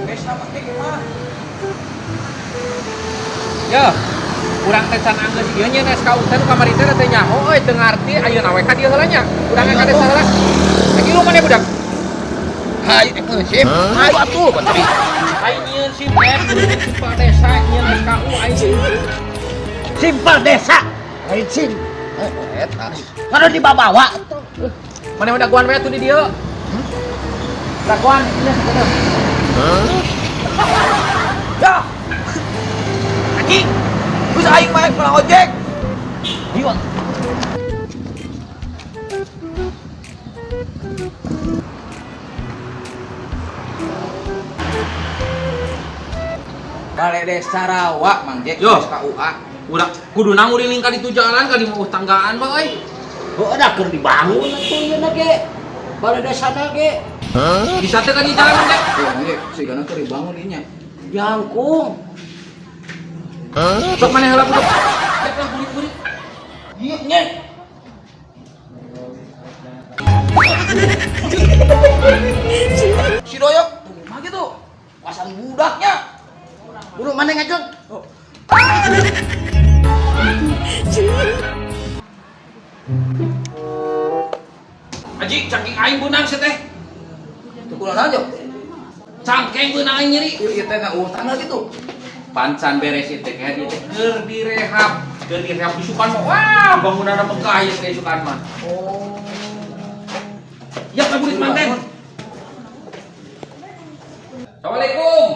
Desa penting mah. Ya, urang teh can anggeus ieu nya SKU teh nu kamari teh teh nyaho euy, teu ngarti ayeuna we ka dieu heula nya. Urang ka desa heula. Lagi lu mana budak? Hayu SIM. Hayu atuh tadi. Aing nyieun SIM teh, simpel desa nyieun SKU aing. Simpel desa. Lain SIM. Eta. Kada dibawa tuh. Mana udah dagoan we atuh di dieu. Dagoan ini sakedeung. Ya. Anjing. Terus aing mah pulang ojek. Ieu. Balai Desa Rawa Mang Jack Yo. SKUA. Udah kudu nguriling ka ditu jalan ka di mau tanggaan mah euy. Heuh, da keur dibangun atuh ieu na ge. Balai desa na ge. Bisa teh ka di jalan Mang Jack. Iya, Mang Jack, sigana keur dibangun ieu nya. Jangkung. Sok maneh heula budak. Jack lah burit-burit. Iya, nya. Si Doyok, tuh mah gitu. Pasang budaknya. Buru mana ngajeng? Oh. Aji, cangking aing beunang sia teh. Tuh kunaon aja. Cangkeng beunang aing nyeri. Ieu ieu teh na tanah gitu. Pancan beres ieu teh kayak dieu teh keur direhab. Keur direhab isukan mah wah bangunanna megah ieu teh isukan mah. Oh. Ya ka burit manten. Assalamualaikum.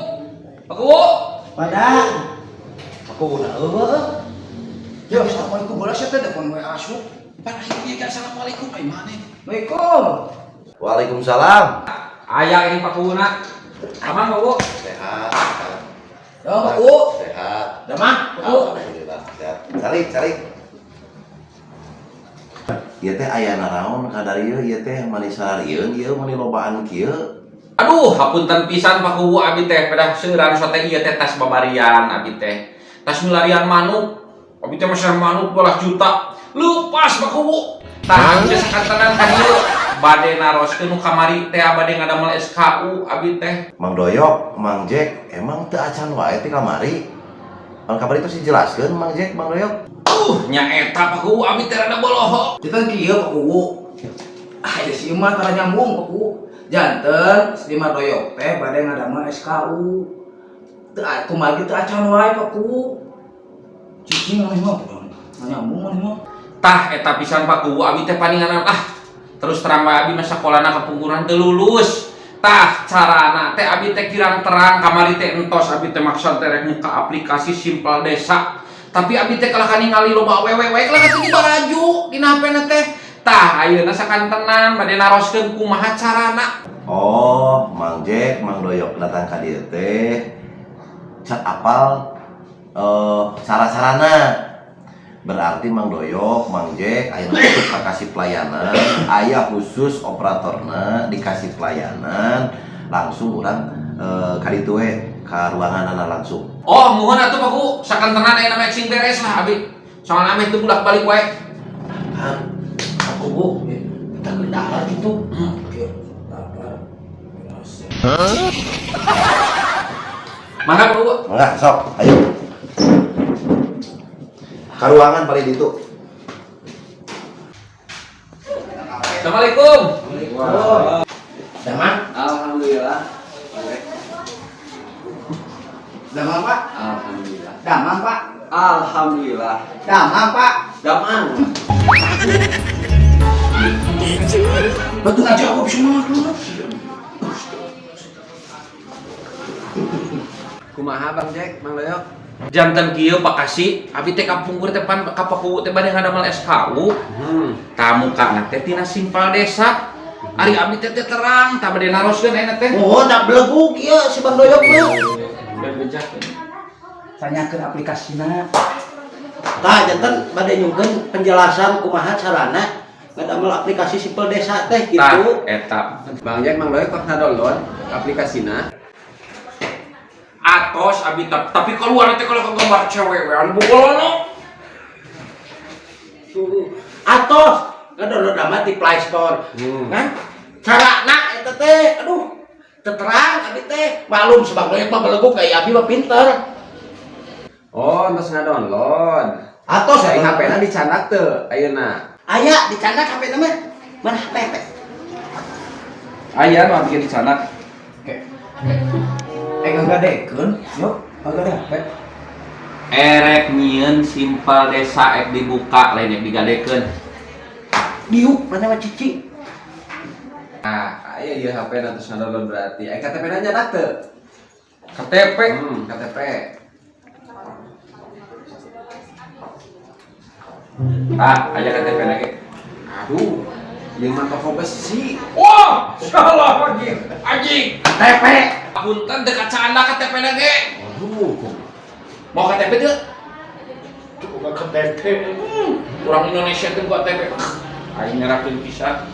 Pak Kuwu. Padang. Aku udah eueuh. Ya, assalamualaikum bola sia teh telepon we asup. Pan aing ieu assalamualaikum ai maneh. Assalamualaikum. Waalaikumsalam. Aya ini Pak Kuwu na. Aman Pak Kuwu. Sehat. Ya, Pak Kuwu. Sehat. Damang. Pak Kuwu. Alhamdulillah sehat. Calik, calik. Ieu teh aya naraon ka darieu ieu teh mani sararieun ieu mani lobaan kieu. Aduh, hapunten pisan Pak Kuwu abi teh pedah seuran sote ieu teh tas babarian abi teh. Tas milarian manuk. Abi teh meser manuk 12 juta. Lepas Pak Kuwu. Tah abi teh sakantenan ka dieu. Bade naroskeun nu kamari teh bade ngadamel SKU abi teh. Mang Doyok, Mang Jack, emang teu acan wae ti kamari. Mang kamari tos dijelaskeun Mang Jack, Mang Doyok. Nya eta Pak Kuwu abi teh rada boloho. Kita kieu Pak Kuwu. Ah, ieu si mah tara nyambung Pak Kuwu. Janten si Mang Doyok teh bade ngadamel SKU. Teu kumaha teu acan wae Pak Kuwu. Cicing maneh mah nyambung maneh mah. Tah eta pisan Pak Kuwu abi teh paninganan ah. Terus terang wae abi mah sakolana kapungkuran teu lulus. Tah carana teh abi teh kirang terang kamari teh entos abi teh maksa teh rek muka aplikasi Simpel Desa. Tapi abi teh kalah ningali loba awewe wae kalah katuh dibaraju dina HP-na teh. Tah ayeuna sakantenan bade naroskeun kumaha carana. Oh, Mang Jack, Mang Doyok datang ka dieu teh can apal cara-carana. Berarti Mang Doyok, Mang Jack ayeuna khusus kasih pelayanan, aya khusus operatorna dikasih pelayanan langsung urang ka ditu we ka ruanganana langsung. Oh, muhun atuh Pak Kuwu, sakantenan ayeuna mah sing beres lah abi. Soalna ameh teu bulak-balik wae. Hah? Aku bu, kita ke dahar gitu. Kieu. Lapar. Mangga Pak Kuwu. Mangga sok, ayo. Ka ruangan paling ditu. Assalamualaikum. Damang. Alhamdulillah. Damang Pak. Alhamdulillah. Damang Pak. Alhamdulillah. Damang Pak. Damang. Betul jawab semua dulu. Kumaha Bang Jack, Mang Doyok? Janten kieu Pak Kasi, abi teh kapungkur teh pan ka Pak Kuwu teh bade ngadamel SKU. Tamu kana teh tina Simpel Desa. Ari abdi teh teh terang, tah bade naroskeun ayeuna teh. Oh, dak beleguk ieu si Bang Doyok mah. Dan bejak. Tanyakeun aplikasina. Tah janten bade nyungkeun penjelasan kumaha carana ngadamel aplikasi Simpel Desa teh Tah gitu. eta. Bang Jack, Mang Doyok pernah download aplikasina? Atos abi tapi keluar teh kalau ke gambar cewek we anu bogolono. Atos ngadownload nama di Play Store. Kan? Carana eta teh, aduh. Teu terang abi teh. Maklum si Bang Doyok mah beleguk kayak abi mah pinter. Oh, entos ngadownload. Atos Ai ya HP-na dicandak teu ayeuna? Aya dicandak HP na mah. Mana HP HP? Aya nu abi dicandak. Eh ngagadekeun, yuk, ngagade HP. Erek nyieun simpel desa ek dibuka lain ek digadekeun. Diuk mana mah cici. Ah, aya ieu HP-na terus ngadownload berarti. Ai KTP-na nyandak teu? KTP. KTP. Ah, aya KTP na ge. Aduh, ieu mah toko besi. Wah, salah anjing. Anjing. KTP. Punten teu kacanda KTP na ge. Aduh, Mau KTP teu? Buka KTP. Orang Indonesia teh buat KTP. Aing nyerahkeun pisan.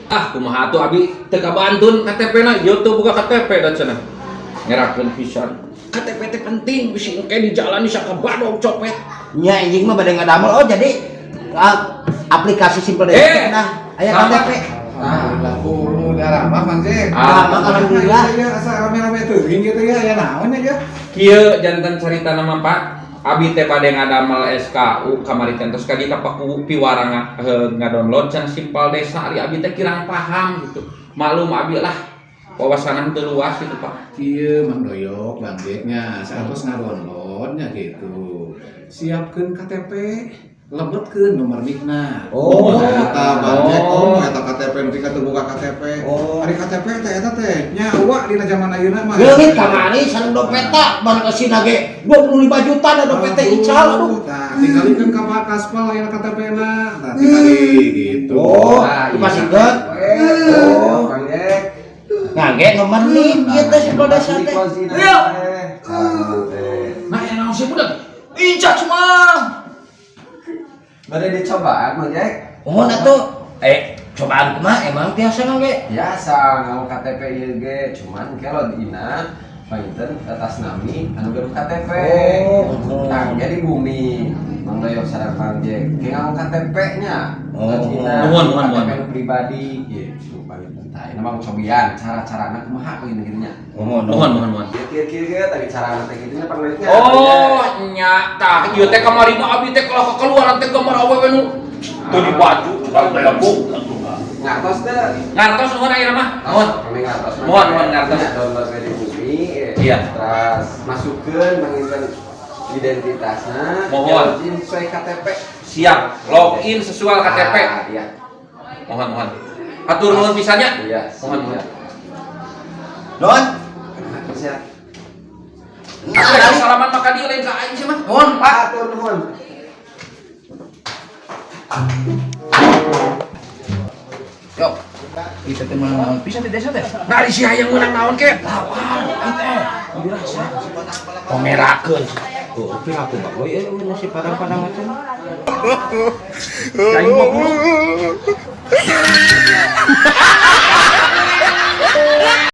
Ah, kumaha atuh abi teu kabantun KTP na, ieu teu buka KTP da cenah. Nyerahkeun pisan. KTP teh penting bisi engke di jalan bisa kabadog copet. Nya anjing mah bade ngadamel. Oh, jadi aplikasi simpel desa Eh, nah aya sama. KTP. Alhamdulillah, kudu darah Mang Jack. Ah, alhamdulillah. Ya, asa rame-rame teuing gitu ya, ya naon ya. Kieu janten carita nama Pak. Abi teh bade ngadamel SKU kamari teh terus ka dieu ka Paku piwarang ngadownload can simpel desa ari abi teh kirang paham gitu. Maklum abi lah wawasanan teu luas gitu Pak. Kieu Mang Doyok, Bang Jack nya, satos ngadownload nya gitu. Siapkeun KTP, lebetkeun nomor nikna. Oh. Eta Bang Jack, Oh. oh eta KTP nu teu buka KTP. Oh. Ari KTP teh eta teh nyawa dina zaman ayeuna mah. Leungit kamari sareng dompeta barang kesina ge 25 juta da dompet teh ical aduh. Tah, tinggalikeun ka Pak Kaspal aya KTP-na. Tah, tingali gitu. Oh, Nah, iya. dipasikeun. Oh, Bang Jack. Ngangge nomor nih ieu teh simpel desa teh. Iya. Nah, ya naon sih budak? Injak mah. Bade dicobaan Mang Jack. Oh, atuh. Cobaan kumaha emang tiasa ngangge? Biasa nganggo KTP ieu ge, cuman ke logina panginten atas nami anu gaduh KTP. Oh. Tah, jadi bumi Mang Doyok sareng Bang Jack. Ke nganggo KTP nya. Oh. Logina Nuhun, nuhun, KTP nuhun. nu pribadi gitu panginten. Tah, ini mah cobian cara-carana kumaha panginten kitu nya. Oh, Nuhun, nuhun, nuhun. Kieu kieu kieu tadi carana teh kitu nya Bang Doyoknya. Oh, nya tah ieu teh kamari mah abi teh kalah keluaran teh gambar awewe nu teu di baju cuma belakuk. Ngartos teh. Ngartos nuhun ayeuna mah. Nuhun. Kami ngartos. Mohon, mohon ngartos. Download di bumi. Iya. Terus masukkeun panginten identitasna. Mohon. Login sesuai KTP. Siap, login sesuai KTP. Ah, iya. Mohon, mohon. Hatur nuhun pisannya. Iya. Mohon, mohon. Don. Siap. Nah, salaman maka dia lain ka aing sih mah. Nuhun, Pak. Hatur nuhun. Yok. Kita teh meunang naon pisan di desa teh. Nah, ari si hayang meunang naon ke? Lawar, aing teh. Dirasa. Pangerakeun. Oh, piraku Bang Boy eueuh nasi padang-padang teh. Aing mah bulu.